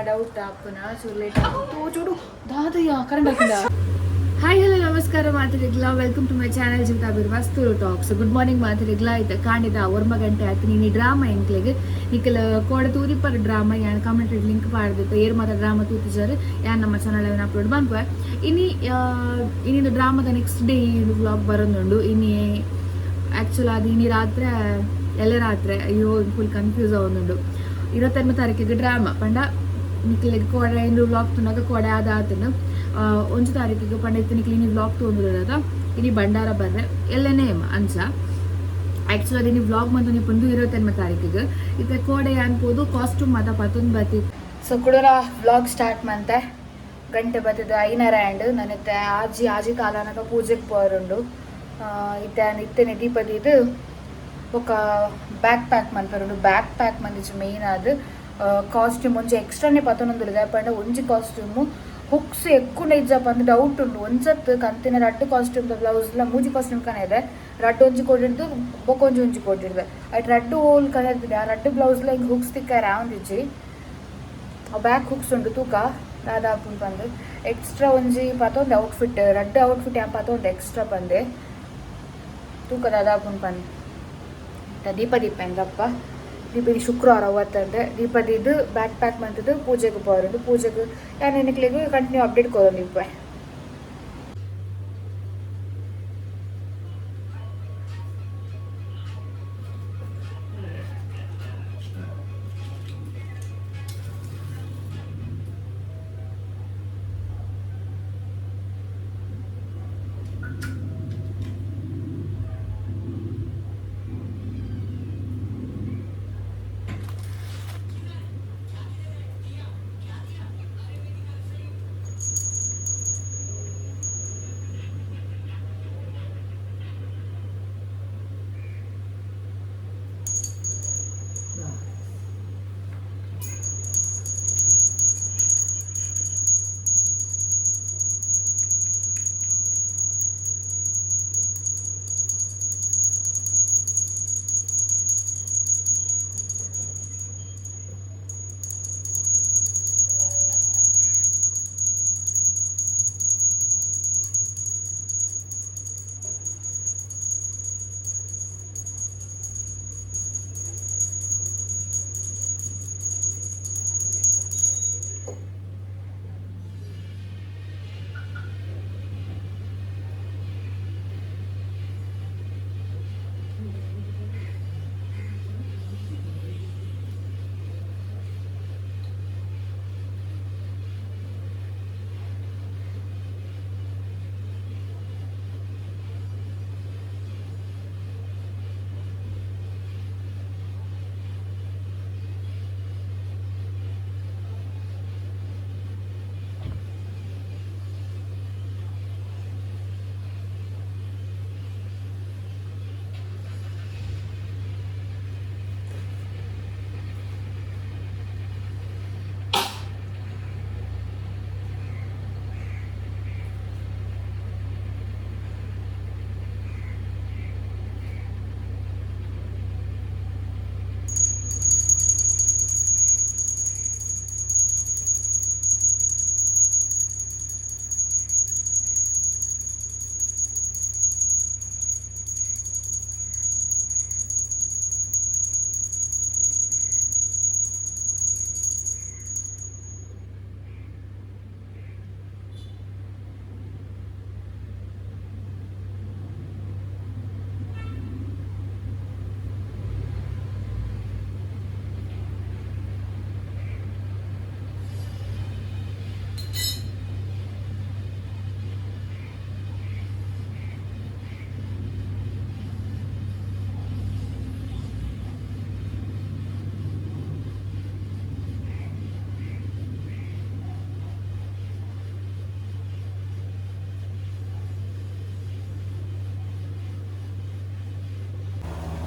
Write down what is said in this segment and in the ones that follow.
Doubt ಆಪುನ ಚೂರು late ಚೂಡು Dadayya current ಹಾಕಿದ. ಹಾಯ್, ಹಲೋ, ನಮಸ್ಕಾರ ಮಾತೆರೆಗ್ಲಾ. Welcome to my channel Jeevitha Birwas Tulu talks. Good morning ಮಾತೆರೆಗ್ಲಾ. ಇತ್ತ ಕಾಂಡೆದ 9 ಗಂಟೆ ಆಯ್ತು. ನೀನು ಡ್ರಾಮಾ ಎಂಕ್ಲೆಗ್ ನಿಕಲ್ ಕೋಡೆ ತೂದಿಪ್ಪರ ಡ್ರಾಮಾ ಯಾನ್ ಕಮೆಂಟ್ ಲಿಂಕ್ ಪಾಡ್ದಿತ್ತ. ಏರ್ ಮಾತ ಡ್ರಾಮಾ ತೂತಿಜಾರು, ಯಾನ್ ನಮ್ಮ ಚಾನಲ್ ಅಪ್ಲೋಡ್ ಮನ್ಪುವೆ. ಇನಿ ಇನ್ನಿಂದು ಡ್ರಾಮಾದ ನೆಕ್ಸ್ಟ್ ಡೇ ವ್ಲಾಗ್ ಬರೋದುಂಡು. ಇನಿ ಆ್ಯಕ್ಚುಲ್ ಅದು ಇನಿ ರಾತ್ರಿ, ಎಲ್ಲ ರಾತ್ರಿ, ಅಯ್ಯೋ, ಫುಲ್ ಕನ್ಫ್ಯೂಸ್ ಆವೊಂದುಂಡು. 28 ತಾರೀಕಿಗೆ ಡ್ರಾಮಾ ಪಂಡ ನಿಕ್ಲೆಗ್ ಕೋಡೆ ಇಂದು ವ್ಲಾಗ್ ತೂನಗ ಕೋಡೆ ಆದಾತನು. 1 ತಾರೀಕಿಗೆ ಪಂಡ ಇತ್ತೆ ನಿಕ್ಲೆ ಇನಿ ವ್ಲಾಗ್ ತೂಂದುಲ್ಲದ. ಇನಿ ಬಂಡಾರ ಬರ್ರೆ ಎಲ್ಲನೇ ಅಂಚ. ಆ್ಯಕ್ಚುಲಿ ಅದು ಇನಿ ವ್ಲಾಗ್ ಮಂತೊಂದು ಪುಂದು 28 ತಾರೀಕಿಗೆ. ಇತ್ತೆ ಕೋಡೆ ಅನ್ಬೋದು ಕಾಸ್ಟ್ಯೂಮ್ ಮಾತ ಪತ್ತೊಂದು ಬತ್ತಿ. ಸೊ ಕುಡೋರ ವ್ಲಾಗ್ ಸ್ಟಾರ್ಟ್ ಮಂತೆ. ಗಂಟೆ ಬತ್ತಿದ 5:30 ಆ್ಯಂಡ್ ನಾನಿತ್ತೆ ಆಜಿ ಆಜಿ ಕಾಲನಕ ಪೂಜೆಗೆ ಪೋರುಂಡು. ಇತ್ತೆ ಇತ್ತೆನೆ ದೀಪ ದೀದು ಬೊಕ್ಕ ಬ್ಯಾಕ್ ಪ್ಯಾಕ್ ಮನ್ಪರುಂಡು. ಬ್ಯಾಕ್ ಪ್ಯಾಕ್ ಮಂದಿಚು ಮೇಯ್ನ್ ಆದ್ ಕಾಸ್ಟ್ಯೂಮ್ ಒಂಜಿ ಎಕ್ಸ್ಟ್ರಾನೇ ಪತ್ತೊಂದುಲ್ಲೆ. ಪಂಡ ಒಂಜಿ ಕಾಸ್ಟ್ಯೂಮು ಹುಕ್ಸ್ ಎಕ್ಕುಂಡ ಇಜ್ಜ ಪಂದ್ ಡೌಟ್ ಉಂಡು. ಒಂಜತ್ ಕಂತಿನ ರಡ್ಡ್ ಕಾಸ್ಟ್ಯೂಮ್ ಬ್ಲೌಸ್ ಲ ಮೂಜಿ ಕಾಸ್ಟ್ಯೂಮ್ ಕನೆದೆ. ರಡ್ಡ್ ಒಂಜಿ ಕೊಡಿಡ್ದು ಬೊಕ್ಕ ಒಂಜಿ ಒಂಜಿ ಕೊಡಿಡ್ದು ಐಟ್ ರಡ್ಡ್ ಹೋಲ್ ಕನೆದಿದೆ. ಆ ರಡ್ಡ್ ಬ್ಲೌಸ್ ಲ ಹಿಂಗ್ ಹುಕ್ಸ್ ತಿಕ್ಕಾರೆ ಆವೊಂದಿಜ್ಜಿ. ಬ್ಯಾಕ್ ಹುಕ್ಸ್ ಉಂಡು. ತೂಕ ದಾದ ಆಪುಂಡು ಪಂದ್. ಎಕ್ಸ್ಟ್ರಾ ಒಂಜಿ ಪತ್ತೊಂದು ಔಟ್ಫಿಟ್, ರಡ್ಡ್ ಔಟ್ಫಿಟ್ ಯಾನ್ ಪತ್ತೊಂದು ಎಕ್ಸ್ಟ್ರಾ ಪಂದೆ. ತೂಕ ದಾದ ಆಪುಂಡು ಪಂದ್. ದೀಪ ದೀಪ ಎಂದಪ್ಪ ದೀಪ. ಈ ಶುಕ್ರವಾರ ಅವತ್ತಂದೆ ದೀಪ ದೀದು ಬ್ಯಾಕ್ ಪ್ಯಾಕ್ ಮಂತದ್ದು ಪೂಜೆಗೆ ಪೋರುಂಡು. ಪೂಜೆಗೆ ಯಾನ್ ನಿಕ್ಲೆಗ್ ಕಂಟಿನ್ಯೂ ಅಪ್ಡೇಟ್ ಕೊರೊಂದಿಪ್ಪೆ.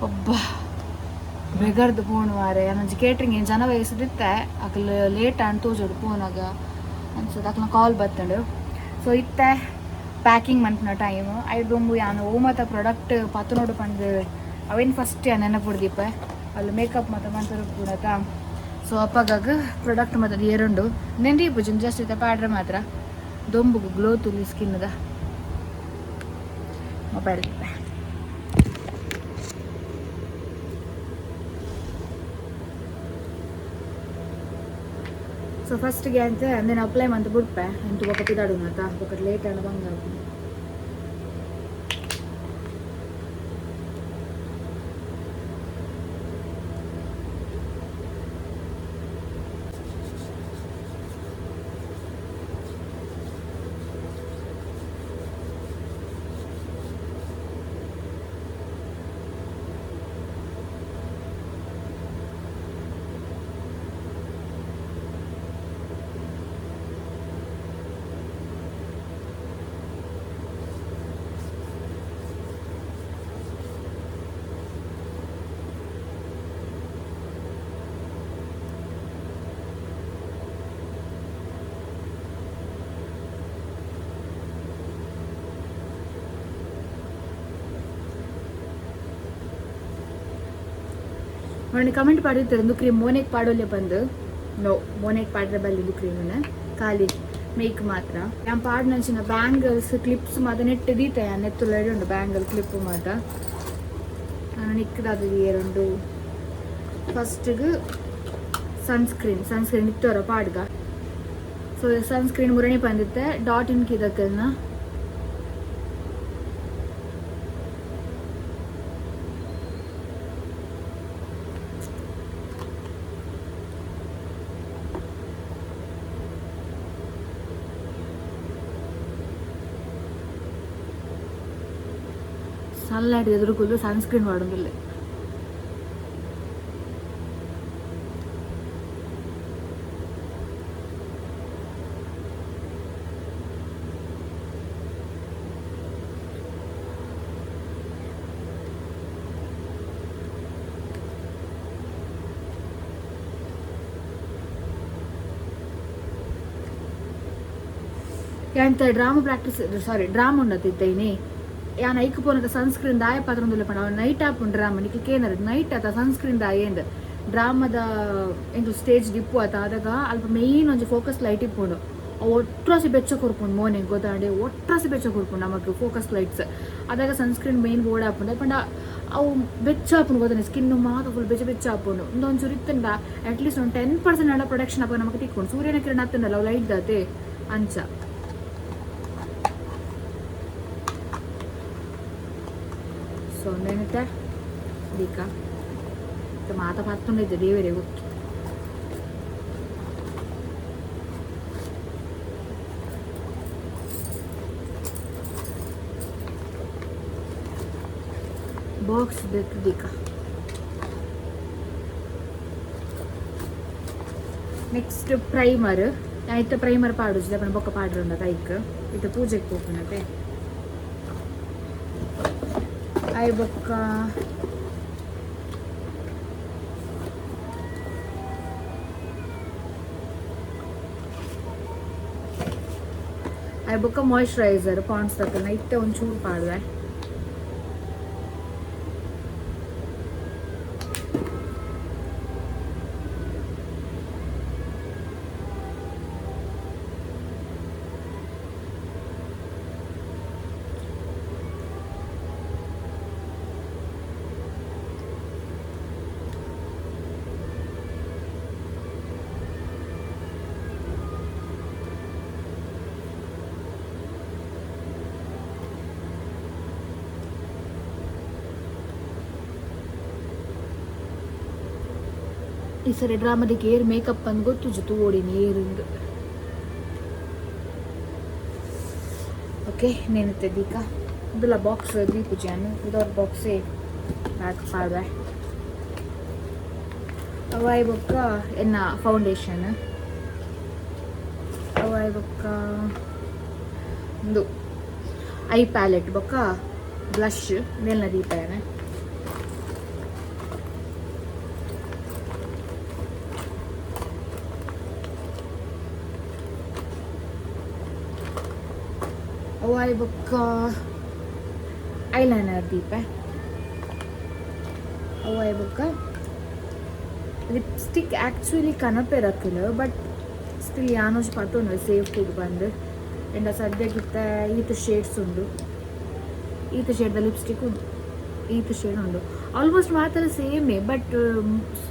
ಒಬ್ಬ ಬೆಗರ್ದು ಫೋನ್ ಮಾರೆ. ಒಂಜಿ ಕೇಟ್ರಿಂಗ್ ಜನ ವಯಸ್ಸುದಿತ್ತೆ. ಅಕಲ್ ಲೇಟ್ ಆಂಡ್ ತೋಜೋಡು ಪೋನಾಗ ಅನ್ಸದ. ಅಕ್ಲ ಕಾಲ್ ಬತ್ತಂಡು. ಸೊ ಇತ್ತೆ ಪ್ಯಾಕಿಂಗ್ ಮನ್ಪುನ ಟೈಮ್. ಐಡ್ ದೊಂಬು ಯಾನ್ ಓ ಮಾತ ಪ್ರಾಡಕ್ಟ್ ಪತ್ತನೋಡು ಪಂದ್ ಅವೇನು ಫಸ್ಟ್ ಯಾನ್ ನೆನಪುಡ್ದಿಪ್ಪೆ. ಅಲ್ಲಿ ಮೇಕಪ್ ಮಾತ ಮಂತೊಡು ಪೂನತ. ಸೊ ಅಪ್ಪಗಾಗ ಪ್ರಾಡಕ್ಟ್ ಮಾತ್ರ ಏರುಂಡು ನೆಂಡಿ ಪೂಜೆ ಜಸ್ಟ್ ಇತ್ತ ಪಾಡ್ರೆ ಮಾತ್ರ ದೊಂಬುಗು ಗ್ಲೋ ತುಲಿ ಸ್ಕಿನ್ದ ಮೊಬೈಲ್. ಸೊ ಫಸ್ಟ್ಗೆ ಅಂತ నేను ಅಪ್ಲೈ ಮಂತ್ ಬುಡ್ಪೆ ಎಂತ ఒక ಪಿದಾಡು ನಾತ ఒకటి లేట్ ಅಣ್ಣ ಬಂಗ. ಅವನು ಕಮೆಂಟ್ ಪಾಡಿರ್ತಾರೆ ಒಂದು ಕ್ರೀಮ್ ಮೋನೆಗೆ ಪಾಡೋಲೆ ಬಂದು ನೋ ಮೋನೆಗೆ ಪಾಡ್ರೆ ಬಲ್ಲಿದ್ದು ಕ್ರೀಮನ್ನ ಖಾಲಿ ಮೇಕ್ ಮಾತ್ರ. ನಾನು ಪಾಡ್ ನಂಚಿನ ಬ್ಯಾಂಗಲ್ಸ್ ಕ್ಲಿಪ್ಸ್ ಮಾತ್ರ ನೆಟ್ಟು ದೀತ ನೆತ್ತುಲ ಉಂಡು ಬ್ಯಾಂಗಲ್ ಕ್ಲಿಪ್ ಮಾತ್ರ ನಾನು ನಿಕ್ಕದಾದ ಏರುಂಡು. ಫಸ್ಟ್ಗೆ ಸನ್ಸ್ಕ್ರೀನ್ ಸನ್ಸ್ಕ್ರೀನ್ ಇತ್ತವರ ಪಾಡ್ಗ. ಸೊ ಸನ್ಸ್ಕ್ರೀನ್ ಮುರಣಿ ಬಂದಿತ್ತೆ ಡಾಟ್ ಇನ್ ಕಿದಕ್ಕಲ್ನ. ಸನ್ಲೈಟ್ ಎದುರುಕುಲ್ದು ಸನ್ಸ್ಕ್ರೀನ್ ಮಾಡೋದಿಲ್ಲ. ಎಂತ ಡ್ರಾಮಾ ಪ್ರಾಕ್ಟೀಸ್ ಸಾರಿ ಡ್ರಾಮಾ ಉಂಡತ್ತಿತ್ತೈನಿ ಯಾನ್ ಐಕ್ ಪೋನಗ ಸನ್ಸ್ಕ್ರೀನ್ ದಾಯ ಪಾತ್ರೊಂದುಲ್ಲ ಪಂಡ ಅವ್ ನೈಟ್ ಆಪುಂಡು ಡ್ರಾಮಾ ನಿಕ್ಲ್ ಕೇನರ್ ನೈಟ್ ಆತ ಸನ್ಸ್ಕ್ರೀನ್ ದಾಯೇಂದ್ ಡ್ರಾಮದ ಎಂಕುಲು ಸ್ಟೇಜ್ ಡಿಪ್ಪು ಆತ ಆದಾಗ ಅಲ್ಪ ಮೇನ್ ಒಂಜಿ ಫೋಕಸ್ ಲೈಟ್ ಇಪ್ಪುಂಡು ಅವು ಒಟ್ರಾಸಿ ಬೆಚ್ಚ ಕೊರ್ಪುಂಡು ಮೋನೆಗ್ ಗೊತ್ತಾಂಡೆ ಒಟ್ರಾಸಿ ಬೆಚ್ಚ ಕೊರ್ಪುಂಡು ನಮಕ್ ಫೋಕಸ್ ಲೈಟ್ಸ್ ಅದಾಗ ಸನ್ಸ್ಕ್ರೀನ್ ಮೇನ್ ಬೋರ್ಡ್ ಆಪುಂಡು ಪಂಡ ಅವು ಬೆಚ್ಚ ಆಪುಂಡು ಗೊತ್ತಾನೆ ಸ್ಕಿನ್ ಮಾತ ಫುಲ್ ಬೆಚ್ಚ ಬೆಚ್ಚ ಆಪುಂಡು ಉಂದೊಂಚೂರು ಇತ್ತಂಡ ಅಟ್ಲೀಸ್ಟ್ ಒಂದು 10% ಆಂಡ ಪ್ರೊಟೆಕ್ಷನ್ ಅಪ ನಮಕ್ ತಿಕ್ಕೊಂಡು ಸೂರ್ಯನ ಕಿರಣ ಅತ್ತಂಡಲ್ಲ ಅವು ಲೈಟ್ ದಾತೆ ಅಂಚ. ಸೊ ನೆನತೆ ದೀಕ ಮಾತ ಪತ್ತೊಂದಿದ್ದೆ ದೇವರೇ ಗೊತ್ತು. ಬಾಕ್ಸ್ ಬೇಕು ದೀಕ. ನೆಕ್ಸ್ಟ್ ಪ್ರೈಮರ್ ಇತ್ತ ಪ್ರೈಮರ್ ಪಾಡುಜಿದೆ ಪಂಡ ಬೊಕ್ಕ ಪಾಡ್ರುಂಡ ಕೈಕ್ ಇತ್ತ ಪೂಜೆಗೆ ಪೋಪುನತೆ ಆಯ್ ಬೊಕ್ಕ ಆಯ್ ಬೊಕ್ಕ ಮಾಯಿಶ್ಚರೈಸರ್ ಪಾಂಡ್ಸ್ ತಕ್ಕನ ಇತ್ತೆ ಒಂಚೂರು ಪಾಡುವೆ. ಈ ಸರಿ ಡ್ರಾಮಾದಕ್ಕೆ ಏರ್ ಮೇಕಪ್ ಅಂದ್ ಗೊತ್ತುಜು ತೂವೊಡಿನಿ ಏರಿಂದು. ಓಕೆ ನೆನತೆ ದೀಕ ಇದೆಲ್ಲ ಬಾಕ್ಸ್ ದೀಪುಜಿ ವಿದೌಟ್ ಬಾಕ್ಸೇ ಪ್ಯಾಕ್ ಪಾಡ್ವೆ. ಅವಾಯ್ ಬೊಕ್ಕ ಎನ್ನ ಫೌಂಡೇಶನ್ ಅವಾಯ್ ಬೊಕ್ಕ ಒಂದು I palette ಬೊಕ್ಕ ಬ್ಲಷ್ ಮೇಲ್ನ ದೀಪೇನೆ. ಅವಾಯ್ ಬೊಕ್ಕ ಐಲೈನರ್ ದೀಪೆ. ಅವಾಯ್ ಬೊಕ್ಕ ಲಿಪ್ಸ್ಟಿಕ್ ಆ್ಯಕ್ಚುಲಿ ಕನಪೆರಕ್ಕಲು ಬಟ್ ಸ್ಟಿಲ್ ಯಾನೋಜ್ ಪತ್ತೊಂಡು ಸೇಫ್ಟಿಗೆ ಬಂದು. ಎಂಡ ಸದ್ಯಕ್ಕಿತ್ತ ಈತ ಶೇಡ್ಸ್ ಉಂಡು, ಈತ ಶೇಡ್ದ ಲಿಪ್ಸ್ಟಿಕ್ ಉಂಡು, ಈತ ಶೇಡ್ ಉಂಡು. ಆಲ್ಮೋಸ್ಟ್ ಮಾತ್ರ ಸೇಮೇ, ಬಟ್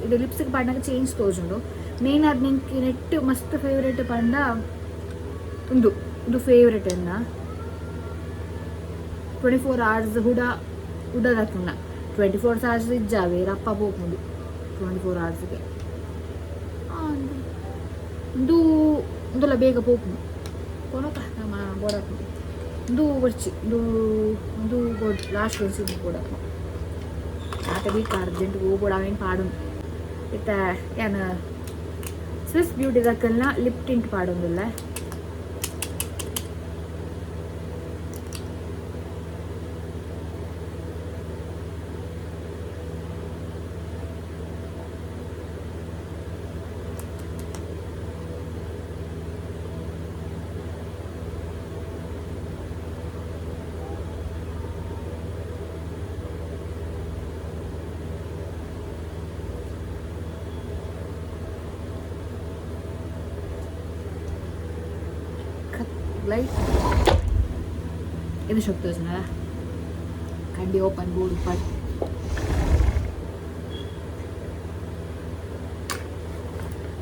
ಇದು ಲಿಪ್ಸ್ಟಿಕ್ ಪಾಡ್ನಾಗ ಚೇಂಜ್ ತೋಜುಂಡು. ಮೇನ್ ಆದ್ ನಿಂಕ್ ನೆಟ್ ಮಸ್ತ್ ಫೇವ್ರೇಟ್ ಪಂಡ ಉಂದು, ಉಂದು ಫೇವ್ರೇಟ್ ಎನ್ನ. 24 ಅವರ್ಸ್ ಹುಡ ಹುಡದಕ್ಕುಂಡ 24 ಅವರ್ಸ್ ಇಜ್ಜಾವೆ ರಪ್ಪ ಪೋಪುಂಡು 24 ಅವರ್ಸ್ಗೆ. ಉಂದು ಉಂದೆಲ್ಲ ಬೇಗ ಪೋಪುಂಡು ಕೊನೊಕ ನಮ್ಮ ಬೋಡಾಪುಂಡು. ಉಂದು ಬೊರ್ಚಿ, ಉಂದು ಉಂದು ಬೋಡ್ ಲಾಸ್ಟ್ ಒಂಜಿ ಬೋಡಾಪುಂಡು. ಆತ ಬೀಕ್ ಅರ್ಜೆಂಟ್ ಹೋಗೋಡ ಅವೇನು ಪಾಡುಂಡು. ಇತ್ತ ಯಾನ್ ಸ್ವಿಸ್ ಬ್ಯೂಟಿ ದಕ್ಕಲ್ನ ಲಿಪ್ ಟಿಂಟ್ ಪಾಡೊಂದುಲ್ಲೆ. ಲೈಟ್ ಇದು ಶಕ್ತಿ ಯೋಜನೆ ಕಂಡಿ ಓಪನ್ ಬೋರ್ಡ್ ಪಟ್.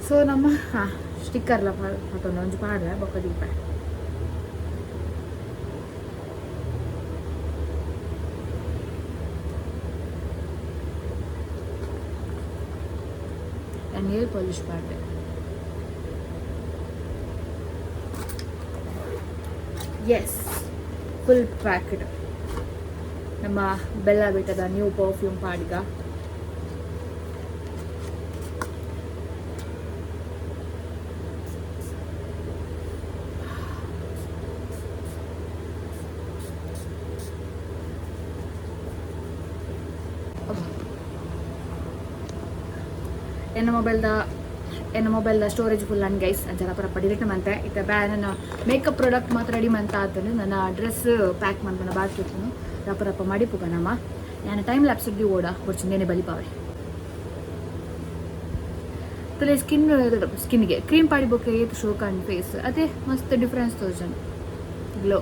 ಸೊ ನಮ್ಮ ಹಾಂ ಸ್ಟಿಕ್ಕರ್ಲ ಪತ್ತೊಂದು ಒಂಜಿ ಪಾಡ್ವೆ ಬೊಕ್ಕ ದೀಪ. ನೇಲ್ ಪಾಲಿಶ್ ಪಾಡ್ದೆ. Yes, full packed. ನಮ್ಮ ಬೆಲ್ಲ ಬೆಟ್ಟದ ನ್ಯೂ ಪರ್ಫ್ಯೂಮ್ ಪಾಡ್ಗ. ಎನ್ನ ಮೊಬೈಲ್ದ ಎನ್ನ ಮೊಬೈಲ್ದ ಸ್ಟೋರೇಜ್ ಫುಲ್ ಅನ್ ಗೈಸ್, ಅಂಚ ರಪ್ಪ ಡಿಲೀಟ್ ಮಂತೆ. ಇತ್ತೆ ಬ್ಯಾ ನನ್ನ ಮೇಕಪ್ ಪ್ರಾಡಕ್ಟ್ ಮಾತ್ರ ರೆಡಿ ಮಂತ ಆತನು. ನನ್ನ ಡ್ರೆಸ್ ಪ್ಯಾಕ್ ಮನ್ಪುನ ಬಾಕಿ ಇತ್ತುನು. ರಪ್ಪ ರಪ್ಪ ಮಡಿಪುಗ ನಮ್ಮ ನಾನು ಟೈಮ್ ಲ್ಯಾಪ್ಸ್ ಇಡ್ಡಿ ಓಡ ಬೊಡ್ಚಿ ಬಲಿಪಾವೆ. ತುಲೆ ಸ್ಕಿನ್ ಸ್ಕಿನ್ಗೆ ಕ್ರೀಮ್ ಪಾಡಿ ಬೊಕ್ಕ ಏತ್ ಶೋಕ್ ಅಂಡ್ ಫೇಸ್ ಅದೇ ಮಸ್ತ್ ಡಿಫ್ರೆನ್ಸ್ ತೋಜನ್ ಗ್ಲೋ.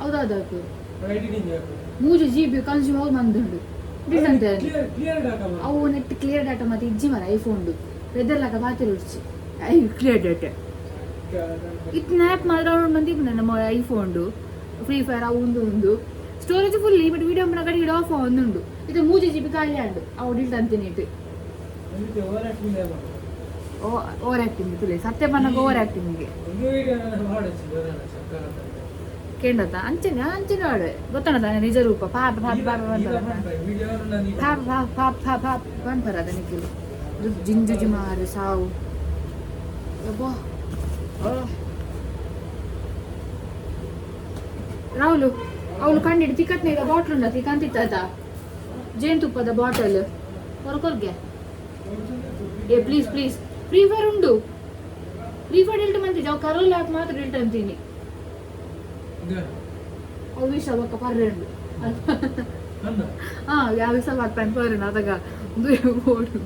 ಹೌದಾದಕ್ಕೆ ಮೂಜಿ ಜಿ ಬಿ ಕನ್ಸ್ಯೂಮ್ ಹೌದು ಮಂದುಂಡು. ಅವು ನೆಟ್ ಕ್ಲಿಯರ್ ಡಾಟಾ ಮತ್ತೆ ಇಜ್ಜಿ ಮರ ಐಫೋನ್ ವೆದರ್ ಲಾಕ ಬಾತಿರು ಉಡ್ಚಿ I clear data ಇತ್ತು ಆ್ಯಪ್ ಮಾತ್ರ ಡೌನ್ಲೋಡ್ ಮಂದಿ ನಮ್ಮ ಐಫೋನ್ ಫ್ರೀ ಫೈರ್ ಅವು ಒಂದು ಒಂದು ಸ್ಟೋರೇಜ್ ಫುಲ್ ಬಟ್ ವಿಡಿಯೋ ಮನ ಕಡೆ ಆಫ್ ಒಂದುಂಡು. ಇದು ಮೂಜಿ ಜಿ ಬಿ ಖಾಲಿ ಆಂಡು ಅವು ಡಿಲ್ಟ್ ಅಂತೀನಿ ಇಟ್ಟು ಓವರ್ ಆಕ್ಟಿಂಗ್ ತುಲೆ ಸತ್ಯ ಪನ್ನಗ ಓವರ್ ಆಕ್ಟಿಂಗ್ ಕೇಂಡತ ಅಂಚನೆ ಅಂಚನೆ ಆಡು ಗೊತ್ತಣದ ನಿಜ ರೂಪ ಪಾಪ ಪಾಪ ಪಾಪ ಪಾಪ ಪಾಪ ಪಾಪ ಪಾಪ ಪನ್ಪರದ ನಿಖಿಲ್ ಜಿಂಜುಜಿ ಮಾರು ಸಾವು. ಯಬ್ಬಾ ರಾಹುಲ್ ಅವಳು ಕಂಡಿಡ್ ತಿಕ್ಕತ್ನ ಈಗ ಬಾಟ್ಲ್ ಉಂಡ ತಿಕ್ಕಂತಿತ್ತ ಜೇನುತುಪ್ಪದ ಬಾಟಲ್ ಹೊರಕೊರ್ಗೆ. ಏ ಪ್ಲೀಸ್ ಪ್ಲೀಸ್ ಫ್ರೀ ಫೈರ್ ಉಂಡು, ಫ್ರೀ ಫೈರ್ ಡಿಲ್ಟ್ ಮಂತಿದ್ದೆ ಅವು ಕರೋಲ್ ಆ್ಯಪ್ ಮಾತ್ರ ಡಿಲ್ಟ್ ಅಂತೀನಿ. ಅವು ವಿಷ ಬೊಕ್ಕ ಪರ್ರೆ ಉಂಡು. ಹಾಂ ಯಾವ ವಿಷ ಪನ್ ಪರ್ರೆ ಅದಗ ಬೋಡು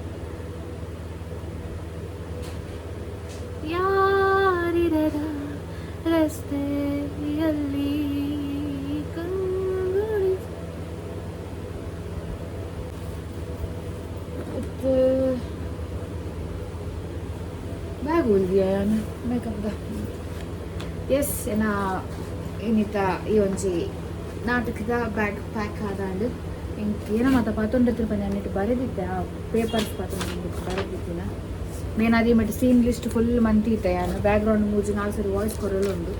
ಯಾರಿರದ ರಸ್ತೆಯಲ್ಲಿ ಕಂಗೊಳಿಸಿ ಬ್ಯಾಗ್ ಉಲ್ದಿಯಾ ಮೇಕಪ್ದ. ಎಸ್ ಏನ ಏನಿತ ಈ ಒಂಜಿ ನಾಟಕದ ಬ್ಯಾಗ್ ಪ್ಯಾಕ್ ಆದಾಂಡ್. ಎಂಕ್ ಏನ ಮಾತ ಪತೊಂಡಿತ್ತಿನ ಪಂಡ ನೆಟ್ ಬರೆದಿತ್ತೆ, ಆ ಪೇಪರ್ಸ್ ಪತೊಂದು ಬರೆದಿತ್ತಿನ. ಮೇನ್ ಅದೇ ಮಟ್ಟ ಸೀನ್ ಲಿಸ್ಟ್ ಫುಲ್ ಮಂತೀತೆ ಯಾನ್ ಬ್ಯಾಕ್ ಗ್ರೌಂಡ್ ಮೂಜಿ ನಾಲ್ ಸರಿ ವಾಯ್ಸ್ ಕೊರಲು ಉಂಡು.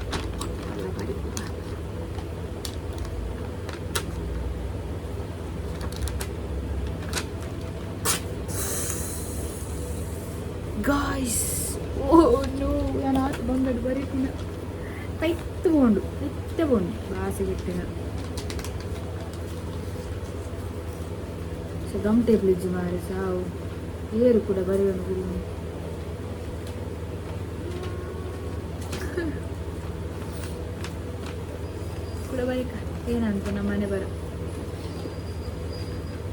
ಗಾಯ್ಸ್, ಓ ನೋ, ನಾನು ಆತ ಬಂಗಡು ಬರೀತಿನ ತೈತ್ತು ಬೋಂಡು ತೈತ್ತೆ ಬೋಂಡು ಬಾಸಿ ಬಿಟ್ಟಿನ. ಸೊ ಗಮ್ ಟೇಬಲ್ ಇಜ್ಜಿ ಮಾರೆ ಸಾವು ಏರು ಕೂಡ ಬರೆಯೋಣ ಗುರು. ಕೂಡ ಬರೀಕ ಏನಂತ ನಮ್ಮ ಮನೆ ಬರ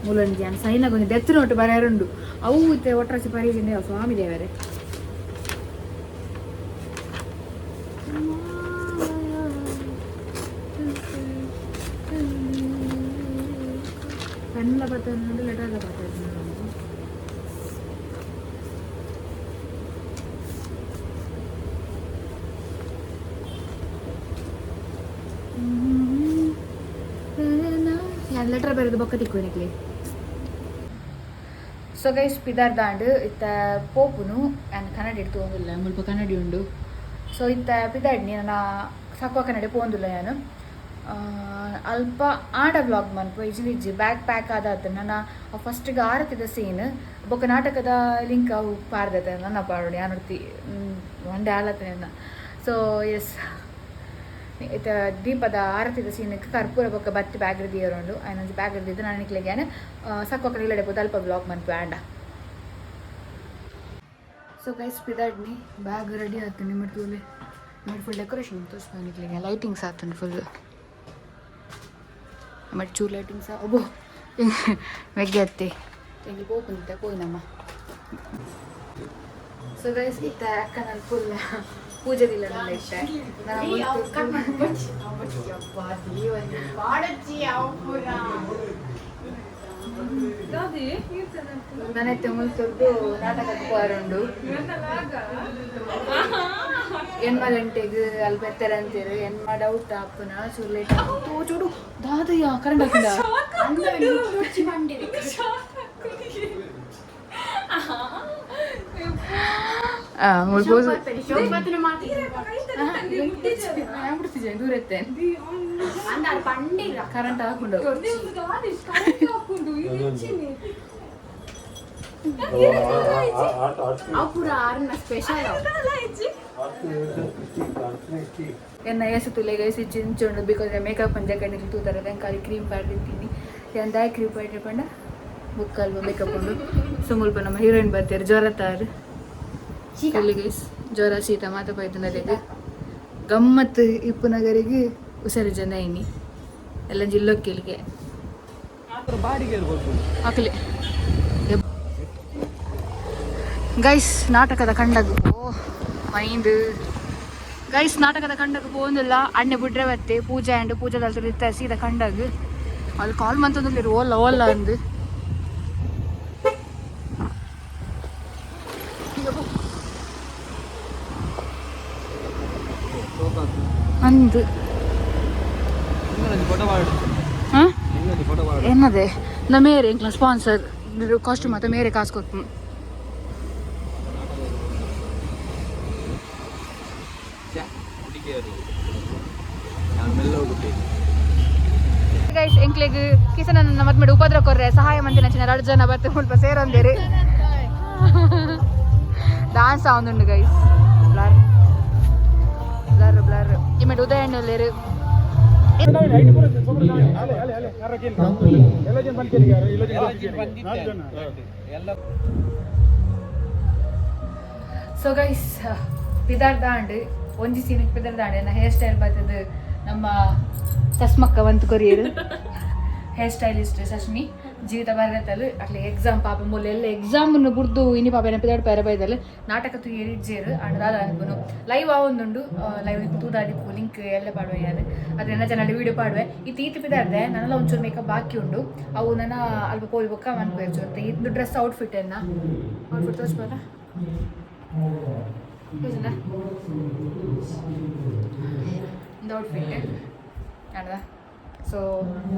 ಮೂಲಂಜಿ ಅನ್ ಸೈನಾಗ ಒಂದು ಡೆತ್ ನೋಟು ಬರೆಯರುಂಡು ಅವು ಇತ್ತೆ ಒಟ್ರಾಸಿ ಪರೀಜಿಂದ ಸ್ವಾಮಿ ದೇವರೇ. ಪೆನ್ಲ ಬರ್ತದೆ, ಲೆಟರ್ಲ ಬರ್ತದೆ. ಲೆಟರ್ ಬರೆದು ಬೊಕ್ಕ ತಿಕ್ಕು. ಸೊ ಗೈಸ್, ಪಿದಾರ್ ದಾಂಡ್ ಇತ್ತ ಪೋಪುನು ಆ್ಯಂಡ್ ಕನ್ನಡಿ ಇಡ್ತು ಹೋಗಿಲ್ಲ, ಮುಲ್ಪ ಕನ್ನಡಿ ಉಂಡು. ಸೊ ಇತ್ತ ಪಿದಾಡ್ನಿ ನನ್ನ ಸಾಕುವ ಕನ್ನಡಿ ಪೋಂದುಲ್ಲ ನಾನು. ಅಲ್ಪ ಆಡ ವ್ಲಾಗ್ ಮನ್ಪು ಇಜ್ಜಿ ಇಜ್ಜಿ ಬ್ಯಾಗ್ ಪ್ಯಾಕ್ ಆದಾತ ನನ್ನ ಫಸ್ಟಿಗೆ ಆರತಿದ ಸೀನ್ ಬೊಕ್ಕ ನಾಟಕದ ಲಿಂಕ್ ಅವು ಪಾರ್ದತೆ ನನ್ನ ಪಾಡೋಡಿ ಯಾನೊರ್ತಿ ಒಂಡೆ ಆಲತ್ತೆ ನನ್ನ. ಸೊ ಎಸ್, ಇತ್ತ ದೀಪದ ಆರತಿದ ಸೀನಕ್ಕೆ ಕರ್ಪೂರ ಬೊಕ್ಕ ಬತ್ತಿ ಬ್ಯಾಗ್ ದಿಯರುಂಡು. ಆಯ್ನೊಂಜಿ ಬ್ಯಾಗ್ ದಿದ್ದು ನಾನು ನಿಕ್ಲೆಗೆ ಸಕ್ಕೊಕ್ಕ ನಿಲ್ಲಡೆ ಪೋದು ಅಲ್ಪ ಬ್ಲಾಗ್ ಮನ್ಪು ಆಂಡ. ಸೊ ಗೈಸ್, ಪಿದಾಡ್ನಿ ಬ್ಯಾಗ್ ರೆಡಿ ಆಯ್ತು. ನಿಮ್ಮ ತೂಲೆ ನೋಡಿ, ಫುಲ್ ಡೆಕೋರೇಷನ್ ತೋರಿಸ್ಬೋದು ನಿಕ್ಲೆಗೆ. ಲೈಟಿಂಗ್ಸ್ ಆತಂಡು ಫುಲ್ ಮತ್ತೆ ಚೂರು ಲೈಟಿಂಗ್ಸ್. ಒಬ್ಬ ಮೆಗ್ಗೆ ಅತ್ತೆ ಎಂಗ್ಲು ಪೋಪುಂದಿತ್ತ ಪೋಯಿನಮ್ಮ. ಸೊ ಗೈಸ್, ಇತ್ತ ಅಕ್ಕ ನಾನು ಫುಲ್ ಪೂಜೆದಿಲ್ಲ ನನ್ನ ಇತ್ತೆ. ನಾನೈತೆ ಮುಲ್ತದ್ದು ನಾಟಕಕ್ಕೆ ಪೋರುಂಡು. ಎಣ್ಮ ಗಂಟೆಗೆ ಅಲ್ಲಿ ಬರ್ತಾರೆ ಅಂತೀರಿ. ಎಣ್ಮ ಡೌಟ್ ಅಪ್ಪನ ಚೂರು ಲೇಟ್. ಚೂಡು ದಾದಯ್ಯ ಕರೆಂಟ್ ಹಾಕಿದ. ದೂರ ಇತ್ತೆ ಕರೆಂಟ್ ಹಾಕೊಂಡು. ಎನ್ನ ಏಸು ತುಲೆ ಗೈಸ್ ಚಿಂಚುಂಡು because makeup ಪಂಜ ಕಣ್ಣಿಗೆ ತೂತಾರೆ. ಖಾಲಿ ಕ್ರೀಮ್ ಪಾಡ್ದಿತ್ತೀನಿ ಏನ್ ದಾಯ ಕ್ರೀಮ್ ಪಾಡ್ರೆ ಪಂಡ ಬುಕ್ಕಲ್ವ ಮೇಕಪ್ ಉಂಡು. ಸೊ ಮುಲ್ಪ ನಮ್ಮ ಹೀರೋಯಿನ್ ಬರ್ತಾರೆ, ಜ್ವರ ತಾರು ಗೈಸ್, ಜ್ವರ ಶೀತ ಮಾತ ಪೈತನರಿಗೆ ಗಮ್ಮತ್ತು ಇಪ್ಪುನಗರಿಗೆ ಹುಷಾರು ಜನ ಇನಿ ಎಲ್ಲ ಜಿಲ್ಲೊಕ್ಕಿಲ್ಗೆ ಹಾಕಲಿ. ಗೈಸ್, ನಾಟಕದ ಕಂಡಗು ಓ ಮೈಂದ್. ಗೈಸ್, ನಾಟಕದ ಕಂಡಗ ಪೋಂದಿಲ್ಲ. ಅಣ್ಣೆ ಬುಡ್ರೆ ಬತ್ತೆ ಪೂಜೆ ಅಂಡ್ ಪೂಜೆ ಇತ್ತ ಸೀದಾ ಕಂಡಗ್. ಅಲ್ಲಿ ಕಾಲ್ ಮಂತಂದ್ರೆ ಓಲ್ಲ ಓಲ್ಲ ಅಂದು. ಅಂದು ಏನದೆ ನ ಮೇರೆ ಎಂಕ್ಲ ಸ್ಪಾನ್ಸರ್ ಕಾಸ್ಟ್ಯೂಮ್ ಮಾತ ಮೇರೆ ಕಾಸು ಕೊರ್ಪು. ಗೈಸ್, ಎಂಕ್ಲೆಗ್ ಕಿಸನ ಮದ್ಮೆಡ್ ಉಪದ್ರ ಕೊರ್ರೆ ಸಹಾಯ ಮಂತಿನ ಚಿನ್ನ ರಡ್ ಜನ ಬತ್ತೆ ಮುಲ್ಪ ಸೇರೊಂದೇರು. ಡಾನ್ಸ್ ಆವೊಂದುಂಡು ಗೈಸ್. ಬ್ಲರ್ ಬ್ಲರ್ ಬ್ಲರ್ ಇಮೆಡ್ ಉದಯಣ್ಣಲ್ಲೇರು. ಸೊ ಗೈಸ್, ಪಿದಾರ್ ದಾಂಡ್ ಒಂಜಿ ಸೀನಕ್ ಪಿದಾರ್ ದಾಂಡ್. ಎನ್ನ ಹೇರ್ ಸ್ಟೈಲ್ ಬರ್ತದೆ ನಮ್ಮ ಚಸ್ಮಕ್ಕ ಬಂತು ಕೊರಿಯರ್, ಹೇರ್ ಸ್ಟೈಲಿಸ್ಟ್ ಸಶ್ಮಿ ಜೀವಿತ ಬರತಲ್. ಅಟ್ಲೆ ಎಕ್ಸಾಮ್ ಪಾಪ ಮೂಲೆ ಎಲ್ಲ ಎಕ್ಸಾಮ್ ಬುಡ್ದು ಇನಿ ಪಾಪ ಪಿದಾಡ್ ಪೇರೆ ಬೈದಲ್. ನಾಟಕ ತುಯೇರಿ ಇಜ್ಜೇರು ಅಂಡ್ ದಾದ ಅನ್ಪುನು ಲೈವ್ ಆವೊಂದುಂಡು. ಲೈವ್ ತೂದಾದಿಪ್ಪು, ಲಿಂಕ್ ಎಲ್ಲ ಪಾಡುವೆ ಯಾರು ಅದ್ರ ಎನ್ನ ಜನ ವೀಡಿಯೋ ಪಾಡುವೆ. ಈ ತೀತಿ ಪಿದಾರ್ದೆ ನನ್ನೆಲ್ಲ ಒಂಚೂರು ಮೇಕಪ್ ಬಾಕಿ ಉಂಡು. ಅವು ನನ್ನ ಅಲ್ಪ ಪೋಯಿ ಬೊಕ್ಕ ಮನ್ಪೇರ್ಚು. ಇದು ಡ್ರೆಸ್ ಔಟ್ಫಿಟ್ ಎನ್ನ ಔಟ್ಫಿಟ್ ತೋರಿಸ್ಬೋದಾ? ಒಂದು ಔಟ್ಫಿಟ್ ಅಡ್ದ. ಸೊ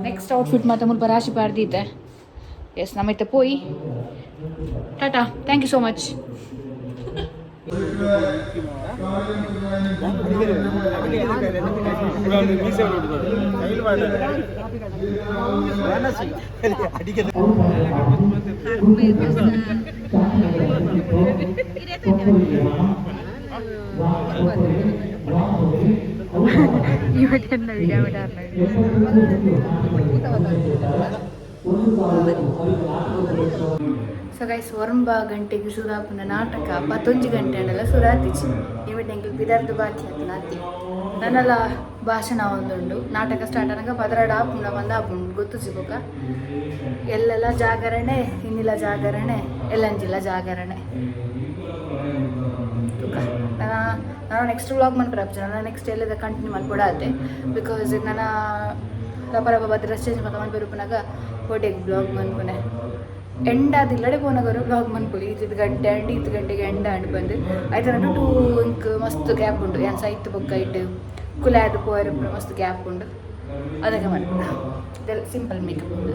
ನೆಕ್ಸ್ಟ್ ಔಟ್ಫಿಟ್ ಮಾತ್ರ ಮುಲ್ಪ ರಾಶಿ ಪಾಡ್ದಿದ್ದೆ. ಎಸ್, ನಮ್ಮ ಇತ್ತೆ ಪೋಯಿ. Tata, thank you so much. ಸೊ ಗೈಸ್, ಒರಂಬ ಗಂಟೆಗೆ ಶುರು ನಾಟಕ, 11 ಗಂಟೆ ಅಂಡಲ ಶುರು ಆತಿಚಿ. ಇವತ್ತು ಎಂಕಲ್ ಬಿದರ್ದು ಬಾಕಿ ಆತು ನಾತಿ. ನನ್ನೆಲ್ಲ ಭಾಷಣ ಒಂದುಂಡು. ನಾಟಕ ಸ್ಟಾರ್ಟ್ ಆನಾಗ 12 ಆಪುಂಡ ಬಂದ ಆಪುಂಡು ಗೊತ್ತು ಸಿಗೋಕ. ಎಲ್ಲೆಲ್ಲ ಜಾಗರಣೆ, ಇನ್ನಿಲ್ಲ ಜಾಗರಣೆ, ಎಲ್ಲಂಜಿಲ್ಲ ಜಾಗರಣೆ. ತುಕ ನಾನು ನಾನು ನೆಕ್ಸ್ಟ್ ವ್ಲಾಗ್ ಮನ್ಪುರ ನಾನು ನೆಕ್ಸ್ಟ್ ಎಲ್ಲದ ಕಂಟಿನ್ಯೂ ಮಲ್ಪೊಡಾತೆ, because ನನ್ನ ರಪ ರಪ ಬತ್ತ ಡ್ರೆಸ್ ಚೇಂಜ್ ಮಲ್ತ ಮನ್ಪುನಾಗ ಹೋಟೆಗೆ ಬ್ಲಾಗ್ ಮನ್ಪುನೆ. ಎಂಡ್ ಆದಿಲ್ಲಡೆ ಪೋನಗರು ಬ್ಲಾಗ್ ಮನ್ಪುಲಿ. ಈತ್ ಗಂಟೆ ಅಂಡ್ ಈತ್ ಗಂಟೆಗೆ ಎಂಡ್ ಆಂಡ್ ಬಂದು ಐತ ಟೂ ಇಂಕ್ ಮಸ್ತ್ ಗ್ಯಾಪ್ ಉಂಡು. ಏನ್ ಸೈತ್ ಬೊಕ್ಕ ಇಟ್ಟು ಕುಲಾದ್ ಪೋಯರ ಪೂರ ಮಸ್ತ್ ಗ್ಯಾಪ್ ಉಂಡು. ಅದಕ್ಕೆ ಮನ್ಪುನ. ಇದೆಲ್ಲ ಸಿಂಪಲ್ ಮೇಕಪ್ ಉಂಡು.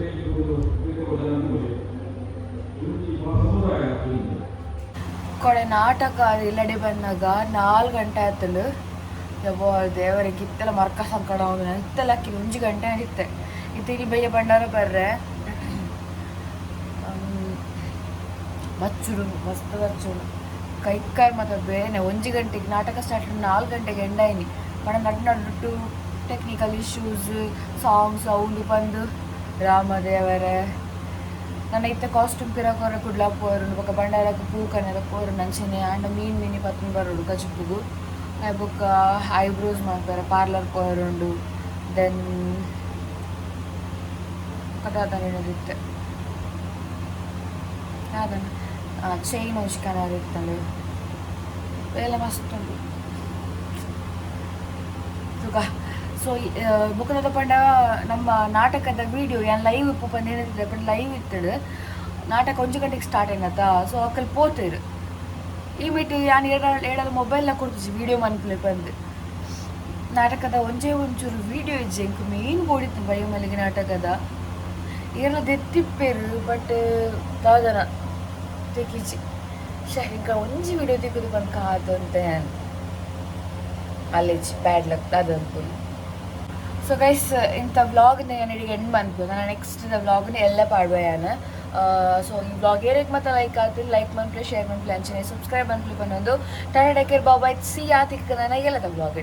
ಕೊಡೆ ನಾಟಕ ಇಲ್ಲಡೆ ಬಂದಾಗ 4 ಗಂಟೆ ಆಯ್ತಂಡು. ಯಬ್ಬೋ ದೇವರಿಗೆ, ಇತ್ತೆಲ್ಲ ಮರ್ಕ ಸಂಕಡ. ಇತ್ತೆಲ್ಲ ಅಕ್ಕಿ 1 ಗಂಟೆ ಇತ್ತೆ. ಇತ್ತೆ ಇಲ್ಲಿ ಬಯ್ಯ ಬಂಡಾರ ಬರ್ರೆ. ಬಚ್ಚುಡು, ಮಸ್ತ್ ಬಚ್ಚುಡು, ಕೈಕಾಯಿ ಮತ್ತು ಬೇನೆ. 1 ಗಂಟೆಗೆ ನಾಟಕ ಸ್ಟಾರ್ಟ್, 4 ಗಂಟೆಗೆ ಎಂಡಾಯ್ನಿ. ಪಣ ನಡು ನಡುಟು ಟೆಕ್ನಿಕಲ್ ಇಶ್ಯೂಸ್, ಸಾಂಗ್ಸ್ ಅವುಂಡು ಬಂದು. ರಾಮದೇವರೇ, ನನ್ನ ಇತ್ತೆ ಕಾಸ್ಟ್ಯೂಮ್ ಪಿರಕೊರ ಕುಡ್ಲ ಪೋರುಂಡು. ಬೊಕ ಬಂಡಾರಕ್ಕೆ ಪೂ ಕನೆರ ಪೋರುಂಡು. ಅಂಚನೆ ಆಂಡ ಮೀನ್ ಮಿನಿ ಪತ್ತೊಂದು ಬರೋಡು ಕಜಿಪುಗು. ಬೊಕ್ಕ ಐಬ್ರೋಸ್ ಮಲ್ಪೆರೆ ಪಾರ್ಲರ್ ಪೋರುಂಡು. Then ಕದಾದನಿತ್ತೆ ಯಾವ್ದನ್ನ ಚೈನ್ ಒಂಜಿ ಕನರ್ ಇತ್ತಂಡು. ಬೇಲೆ ಮಸ್ತ್ ಉಂಡು ತುಕ. ಸೊ ಬೊಕ್ಕದ ಪಂಡ ನಮ್ಮ ನಾಟಕದ ವಿಡಿಯೋ ಯಾನ್ ಲೈವ್ ಇಪ್ಪು ಪಂಡ ಪಂಡ ಲೈವ್ ಇತ್ತಡು. ನಾಟಕ 1 ಗಂಟೆಗೆ ಸ್ಟಾರ್ಟ್ ಏನತ್ತ. ಸೊ ಅಕಲ್ ಪೋತೇರು. ಈ ಮಿಟ್ಟು ಯಾನ್ ಏಡ ಏಡಲ ಮೊಬೈಲ್ನ ಕೊಡ್ತಿದ್ವಿ ವಿಡಿಯೋ ಮನ್ಪುಲೆ ಬಂದು. ನಾಟಕದ ಒಂಜೇ ಒಂಚೂರು ವಿಡಿಯೋ ಇಜ್ಜೆ. ಎಂಕ್ ಮೇನ್ ಬೋಡಿತ್ತು ಬಯ್ಯಮಲ್ಲಿಗೆ ನಾಟಕದ. ಏರ್ಲ ದೆತ್ತಿಪ್ಪೇರು, ಬಟ್ ದಾದನ ತೆಕಿಜಿ. ಶೇ, ಇಂಕ ಒಂಜಿ ವಿಡಿಯೋ ತಿಕ್ಕುದು ಪಂದ್ ಕಾದು ಅಂತ ಅಲ್ಲೇಜ್. ಬ್ಯಾಡ್ ಲಕ್ ದಾದ ಅನ್ಪುನು. ಸೊ ಗೈಸ್, ಇಂಥ ವ್ಲಾಗ್ನ ನಾನು ಎಂಡ್ ಮನ್ಪು. ನಾನು ನೆಕ್ಸ್ಟ್ ವ್ಲಾಗ್ನ ಎಲ್ಲ ಪಾಡುವ ಯಾನ್. ಸೊ ಈ ವ್ಲಾಗ್ ಏರಿಗೆ ಮತ್ತೆ ಲೈಕ್ ಆಯ್ತು, ಲೈಕ್ ಮನ್ಪ್ಲೆ, ಶೇರ್ ಮನ್ಪ್ಲೆ, ಅಂಚನೆ ಸಬ್ಸ್ಕ್ರೈಬ್ ಮನ್ಪ್ಲೆ ಬಂದೊಂದು. Tata, take care, bye, see ya. ತಿಕ್ಕ ನಾನು ಎಲ್ಲದ ವ್ಲಾಗ್.